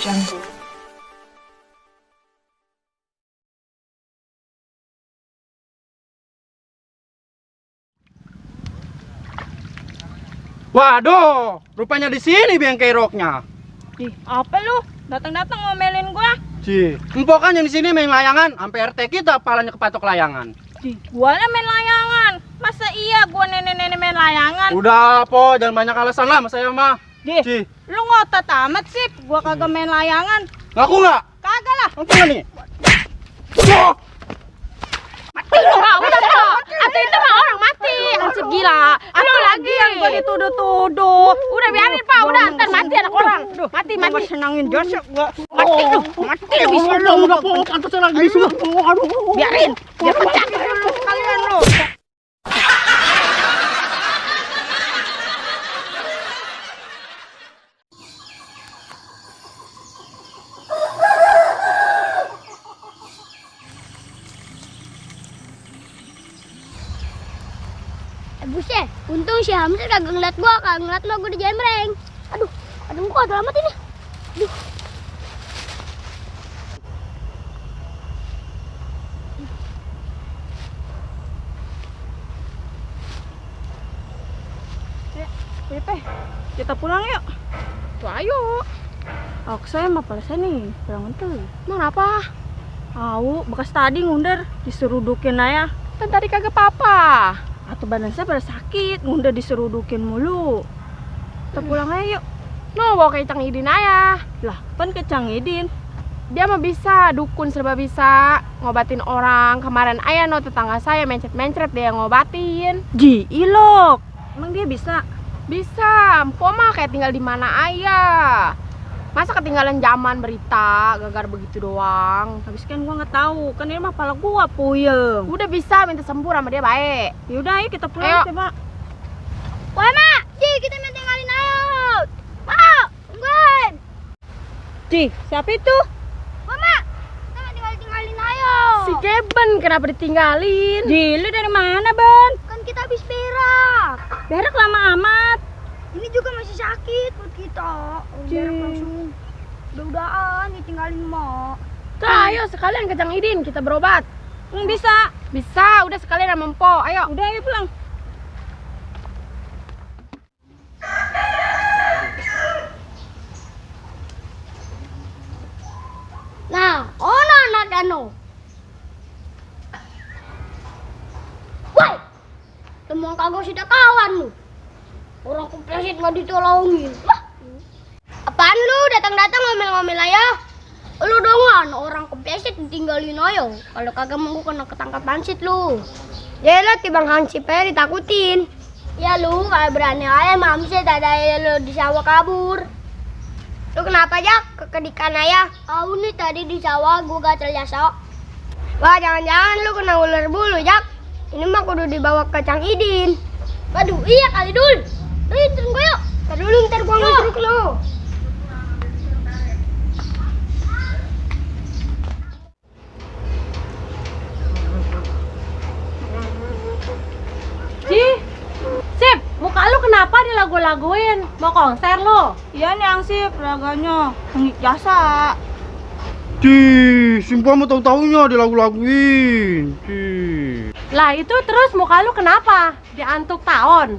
Jungle. Waduh, rupanya di sini bengkai roknya. Ih, apa lu? Datang-datang ngomelin gua. Ci, empokan yang di sini main layangan, sampai RT kita palanya kepatok layangan. Ih, gua main layangan. Masa iya gua nenek-nenek main layangan? Udah, Po, jangan banyak alasan lah sama saya mah. Ci, Lu ngotot amat sih. Gua kagak main layangan. ngaku nggak? Kagak lah. Ngaku nggak nih? Oh, Mati lu. Udah tuh. Atau itu mah orang mati. Ansip gila. Apa lagi yang gua dituduh-tuduh? Udah biarin, Pak. Udah, ntar mati anak orang. Mati. Gua senangin josok gua. Mati lu. Mati lu. udah, Po, pantasnya lagi disuruh. Aduh, Biarin. Biar pecah kalian lu. Buset, untung si Hamzah kagak ngeliat gua, kagak ngeliat gua di jembreng. Aduh gua udah amat ini. Aduh. Pepe, kita pulang yuk. Tuh ayo. Aku saya mah palesnya nih, pulang entuh. Emang apa? Au, bekas tadi ngunder diserudukin aja. Kan tadi kagak apa-apa. Atau badan saya pada sakit, ngunder diserudukin mulu. Kita pulang aja yuk. No, bawa ke Cang Idin aja. Lah, kan ke Cang Idin. Dia mah bisa, dukun serba bisa ngobatin orang. Kemarin ayah no tetangga saya mencret-mencret dia yang ngobatin. Ji, ilok. Emang dia bisa? Bisa, empok mah kayak tinggal di mana ayah. Masa ketinggalan zaman berita gagar begitu doang. Habis kan gua nggak tahu, kan ini mah pala gua puyeng. Udah bisa minta sembuh sama dia baik. Yaudah, ayo kita pulang Ayo. coba. Wah, Mak, Ji, kita main tinggalin ayo. Mak, tungguin. Ji, siapa itu? Wah, Mak, kita main tinggalin ayo. Si Keben kenapa ditinggalin? Ji, lu dari mana, Ban? Kan kita habis berak. Berak lama amat. Ini juga masih sakit buat kita. Berak langsung. Udah-udahan ditinggalin Mak. Ayo sekalian ke Cang Idin kita berobat. Bisa. Bisa, udah sekalian sama Empo. Ayo. Udah, ayo pulang. Nah, ono anak anu. Woi, temuan kagak sudah kawan lu. Orang komplesit nggak ditolongin. Wah, apaan lu datang-datang ngomel-ngomel aja? Lu dongan orang komplesit ditinggalin aja. Kalau kagak mau kena ketangkap hansip lu. Ya lah tibang hansip aja ditakutin. Ya lu kalau berani aja mamset ada lu di sawah kabur. Lu kenapa aja kekedikan ayah? Tahu nih tadi di sawah gua gatel jasa. Wah, jangan-jangan lu kena ular bulu, Jak. Ini mah kudu dibawa ke Cang Idin. Waduh, iya kali Dul. Ayo tunggu yuk. Ntar dulu ntar gua ngeseruk lu. Ji, Sip, muka lu kenapa dilagu-laguin? Mau konser lu? Iya nih Angsip, raganya pengik jasa. Ci, sumpah mau tahu-taunya dilagu-laguin. Ci. Lah itu terus muka lu kenapa? Diantuk tahun.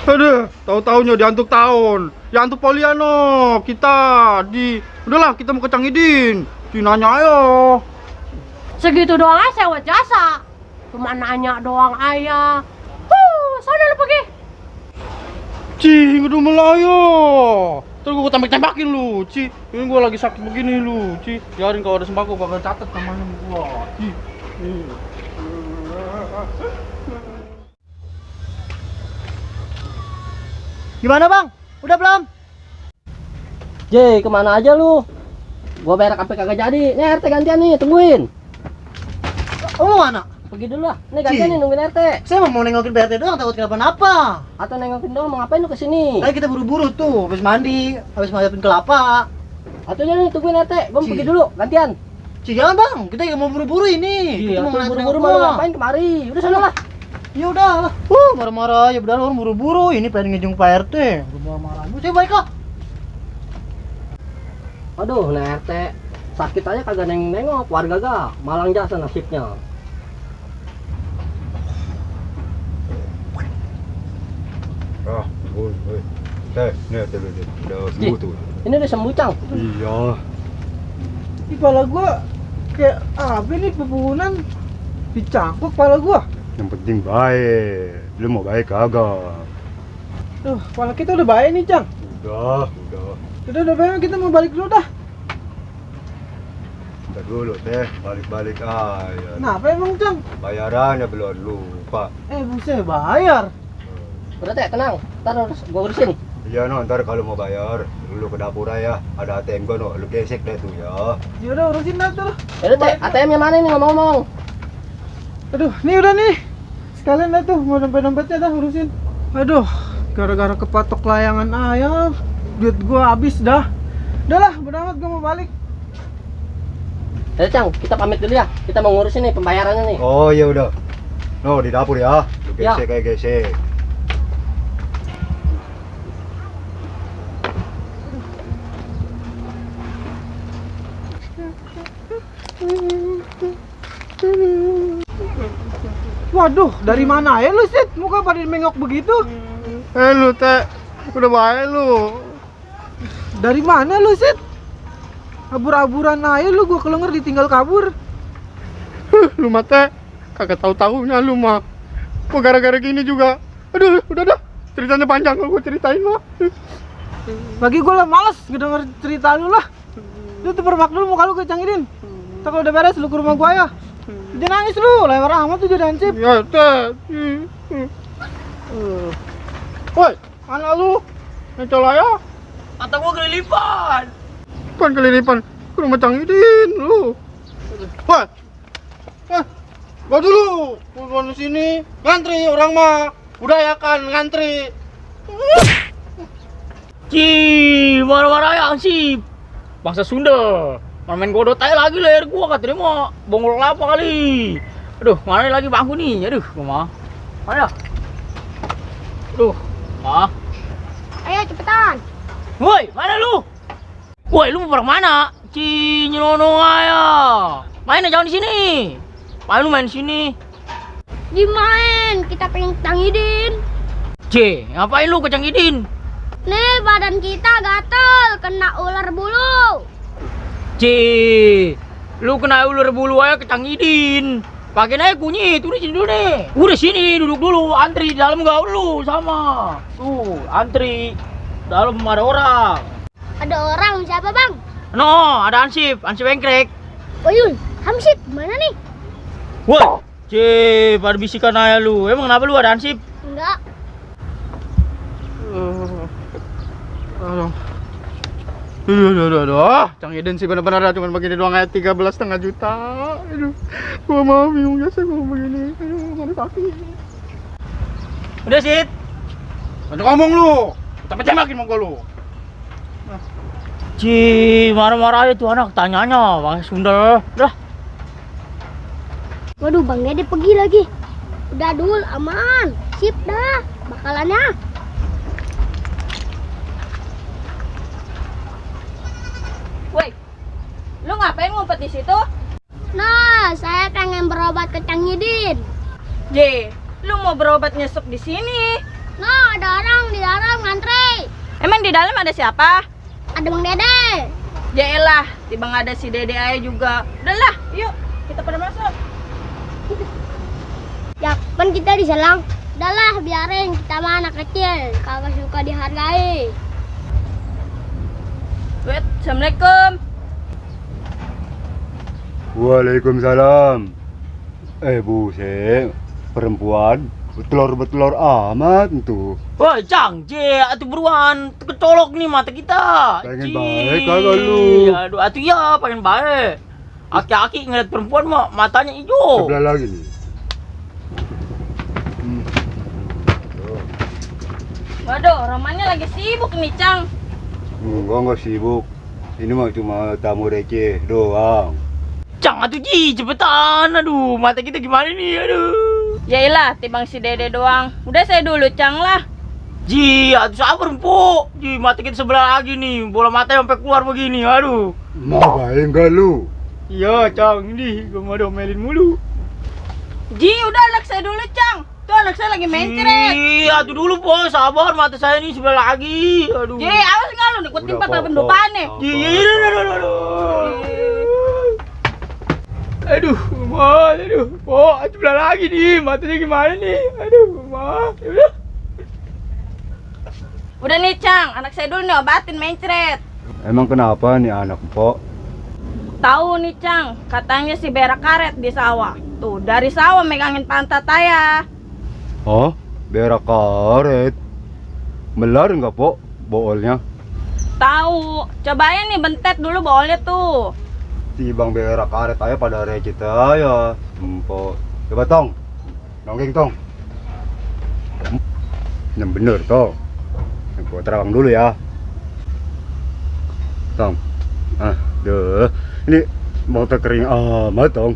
Aduh, tahu-taunya diantuk tahun. Ya antuk Poliano, kita udahlah kita mau ke Cang Idin. Ci nanya ayo. Segitu doang aja sewa jasa. Cuma nanya doang ayah. Sana lu pergi. Ci, udah melayo. Terus gua tembak-tembakin lu, Ci. Ini gua lagi sakit begini lu, Ci. Biarin kalau ada sembako bakal catat namanya gua, Ci. Gimana bang? Udah belum? Jay, kemana aja lu? Gua berak sampai kagak jadi. Nih RT gantian nih, tungguin. Oh mau mana? Pergi dulu lah. Nih gantian nih nungguin RT. Saya mau nengokin BRT doang, takut kenapa-napa. Atau nengokin dong, mau ngapain lu kesini? Tadi kita buru-buru tuh, habis mandi, habis ngadepin kelapa. Atau jadi tungguin RT. Gua mau Ci. pergi dulu, gantian. Ci jangan bang, kita yang mau buru-buru ini. Iya, Kita mau tuh ngeliat buru-buru semua. mau ngapain kemari? Udah sana lah. Ya udah, marah-marah ya udah orang buru-buru. Ini pengen ngejung Pak RT. Udah marah-marah. Saya baik lah. Iya, Marah-marah. Saya baik lah. udah sana lah. Ya udah. Marah-marah. Ya udah orang buru-buru. Ini pengen ngejung Pak RT. Udah marah-marah. Saya baik lah. Aduh, nah RT sakit aja kagak nengok, warga gak malang jasa nasibnya. Ah, oi. Nih, udah sembuh tuh. Ini udah sembuh, Cang. Iya. Di kepala gua kayak apa nih pepunan dicangkuk kepala gua. Yang penting baik. Lu mau baik kagak? Tuh, kepala kita udah baik nih, Cang. Udah. Udah baik, kita mau balik dulu dah. Bentar dulu teh, balik-balik aja. Kenapa emang, Cang? Bayarannya belum lupa. Buset, bayar. Udah teh, tenang. Ntar harus gua urusin. Iya no, ntar kalau mau bayar, lu ke dapur aja. Ada ATM gua no, lu gesek deh tuh ya. Ya udah urusin dah tuh. Udah teh, ATM-nya mana nih ngomong-ngomong? Aduh, nih udah nih. Sekalian dah tuh, mau dompet-dompetnya dah urusin. Aduh, gara-gara kepatok layangan ayam, duit gua habis dah. Udah lah, bodo amat gua mau balik. Udah Cang, kita pamit dulu ya. Kita mau ngurusin nih pembayarannya nih. Oh iya udah. No, di dapur ya. Lu Ya. gesek kayak gesek. Waduh, dari mana ya lu, Sid? Muka pada mengok begitu. Lu, Teh. Udah baik lu. Dari mana lu, Sid? Abur-aburan aja lu, gua kelenger ditinggal kabur. Lu mah, Teh. Kagak tahu-tahunya lu mah. Gua gara-gara gini juga. Aduh, udah dah. Ceritanya panjang kalau gua ceritain mah. Lagi gua lah males ngedenger cerita lu lah. Lu tuh permak dulu muka lu ke Cangidin. Ntar kalau udah beres lu ke rumah gua ya. Jangan nangis lu, lewat amat tuh jadi hansip. Ya, Teh. Woi, anak lu ngecolaya? Mata gua kelilipan. Bukan kelilipan, ke rumah Cangidin lu. Woi, gua dulu, gua di sini ngantri orang mah, budayakan ngantri. Marah-marah ya sih. Bangsa Sunda. Main godot aja lagi leher gua katanya mau bongol kelapa kali. Aduh, mana lagi bangku nih? Aduh, mah. Mana? Aduh, mah. Ayo cepetan. Woi, mana lu? Woi, lu mau pergi mana? Nyelono aja. Main aja di sini. Main lu main sini. Dimain, kita pengen Cangidin. Ngapain lu ke Cangidin? Nih badan kita gatel, kena ular bulu. Lu kena ular bulu aja ke Cangidin. Pakai aja kunyit, udah sini dulu deh. Udah sini, duduk dulu, antri di dalam gak lu sama. Tuh, antri. Dalam ada orang. Ada orang siapa bang? No, ada Ansip Engkrek. Oyun, Hamsip, mana nih? Woi, pada bisikan aja lu. Emang kenapa lu ada Ansip? Enggak. Aduh, Cangidin sih bener-bener cuma begini doang aja 13,5 juta. Aduh, gua mau bingung biasa gua begini. Aduh, mana sakit. Udah, Sid. Banyak ngomong lu. Tembak-tembakin mau gua lu. Marah-marah aja tuh anak, tanyanya Bang Sunda. Udah. Waduh, Bang Dede pergi lagi. Udah dul, aman. Sip dah, bakalannya. Woi, lu ngapain ngumpet di situ? Nah, saya pengen berobat ke Cangidin. Lu mau berobat nyesek di sini? Nah, ada orang di dalam ngantri. Emang di dalam ada siapa? Ada Bang Dede. Yaelah, tiba ada si Dede aja juga. Udahlah, yuk kita pada masuk. Ya, kan kita diselang. Udahlah, biarin, kita mah anak kecil, kagak suka dihargai. Wait, Assalamualaikum. Waalaikumsalam. Buset, perempuan betelor-betelor amat tuh. Woi, Cang, atuh buruan, kecolok nih mata kita. Pengen baik kagak lu? Aduh, atuh ya, pengen baik. Aki-aki ngeliat perempuan mah matanya hijau. Sebelah lagi nih. Waduh, Romannya lagi sibuk nih, Cang. Enggak sibuk. Ini mah cuma tamu receh doang. Cang, atuh cepetan. Aduh, mata kita gimana nih, aduh. Yaelah, timbang si Dede doang. Udah saya dulu, Cang lah. Ji, aduh sabar empuk. Ji, mata kita sebelah lagi nih. Bola mata sampai keluar begini. Aduh. Mau baik enggak lu? Iya, Cang. Ini gue mau domelin mulu. Ji, udah anak saya dulu, Cang. Tuh anak saya lagi mencret. Iya, aduh dulu, Po. Sabar, mata saya ini sebelah lagi. Aduh. Ji, awas nggak lu ikutin Udah, papa Po, pendopan nih. Po. Ji, aduh. Aduh, Ma. Aduh. Po, sebelah lagi nih. Matanya gimana nih? Aduh, Ma. Udah. Udah nih, Cang. Anak saya dulu nih obatin mencret. Emang kenapa nih anak Mpok? Tahu nih, Cang. Katanya si berak karet di sawah. Tuh, dari sawah megangin pantat saya. Oh, berak karet. Melar enggak, Pok, boolnya? Tahu. Cobain nih bentet dulu boleh tuh. Si bang berak karet aja pada recit aja. Mpok. Coba tong. Nongking tong. Yang bener tong. Gua terawang dulu ya. Tong. Deh. Ini mau terkering amat tong.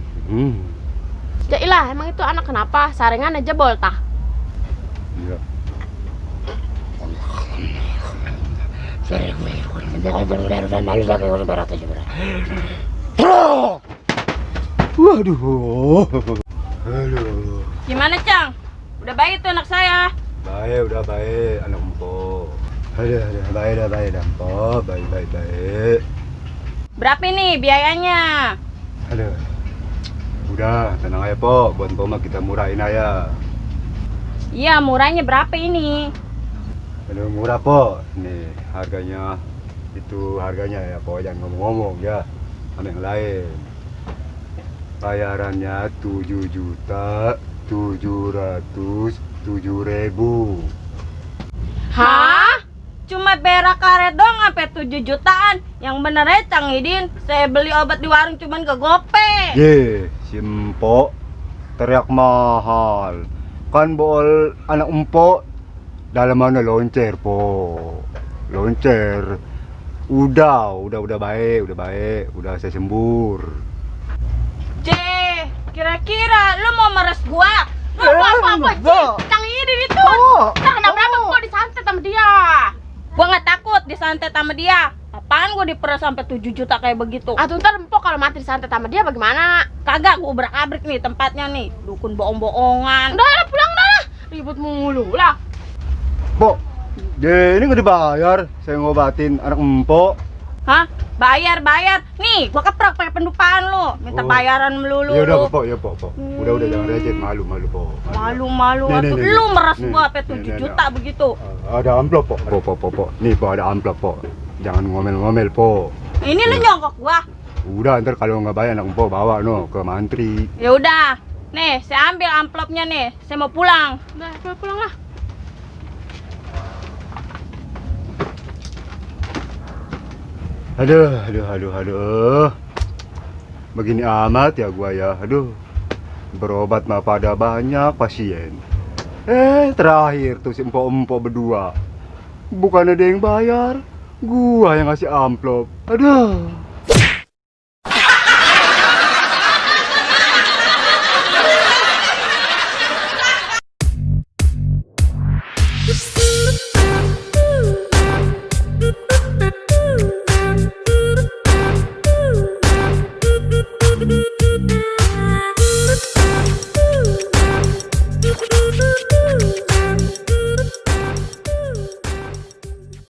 Jailah, emang itu anak kenapa? Saringan aja jebol tah. Iya. Waduh. Halo. Gimana, Cang? Udah baik tuh anak saya. Baik, udah baik anak Mpok. Ada baik dah Mpok. Baik. Berapa nih biayanya? Aduh. Udah, tenang aja, Pok. Buat Mpok mah kita murahin aja. Iya, murahnya berapa ini? Aduh, murah, Pok. Nih, harganya itu harganya ya, Pok. Jangan ngomong-ngomong ya. Sama yang lain. Bayarannya 7.707.000. Hah? Cuma berak karet dong sampai 7 jutaan. Yang bener ya, Cang Idin. Saya beli obat di warung cuman ke gope. Ye, si Mpok teriak mahal. Kan bool anak Mpok dalam mana loncer, Po. Loncer. Udah baik. Udah saya sembur. J, kira-kira lu mau meres gua? Lu mau apa, Ji? Cang Idin itu. Cang, kenapa gua disantet sama dia? Gua nggak takut disantet sama dia. Apaan gua diperes sampai 7 juta kayak begitu? Atuh ntar empok kalau mati disantet sama dia bagaimana? Kagak, gua obrak-abrik nih tempatnya nih. Dukun bohong-bohongan. Udah lah, pulang dah lah. Ribut mulu lah. Pok, ini nggak dibayar. Saya ngobatin anak Mpok. Hah? Bayar. Nih, gua keprok pakai pendupaan lu. Minta Oh. bayaran melulu. Ya udah, lu. Pok, Pok. Udah jangan recet, malu, Pok. Malu Nih, atuh. nih, Lu nih. meres Nih, gua sampai nih, 7 nih, juta begitu. Ada amplop, Pok. Pok. Nih, Pok, ada amplop, Pok. Jangan ngomel-ngomel, Pok. Ini lu nyogok gua. Udah, ntar kalau nggak bayar anak Mpok bawa ke mantri. Ya udah. Nih, saya ambil amplopnya nih. Saya mau pulang. Udah, pulang lah. Aduh. Begini amat ya gua ya. Aduh. Berobat mah pada banyak pasien. Terakhir tuh si empok-empok berdua. Bukan ada yang bayar, gua yang ngasih amplop. Aduh.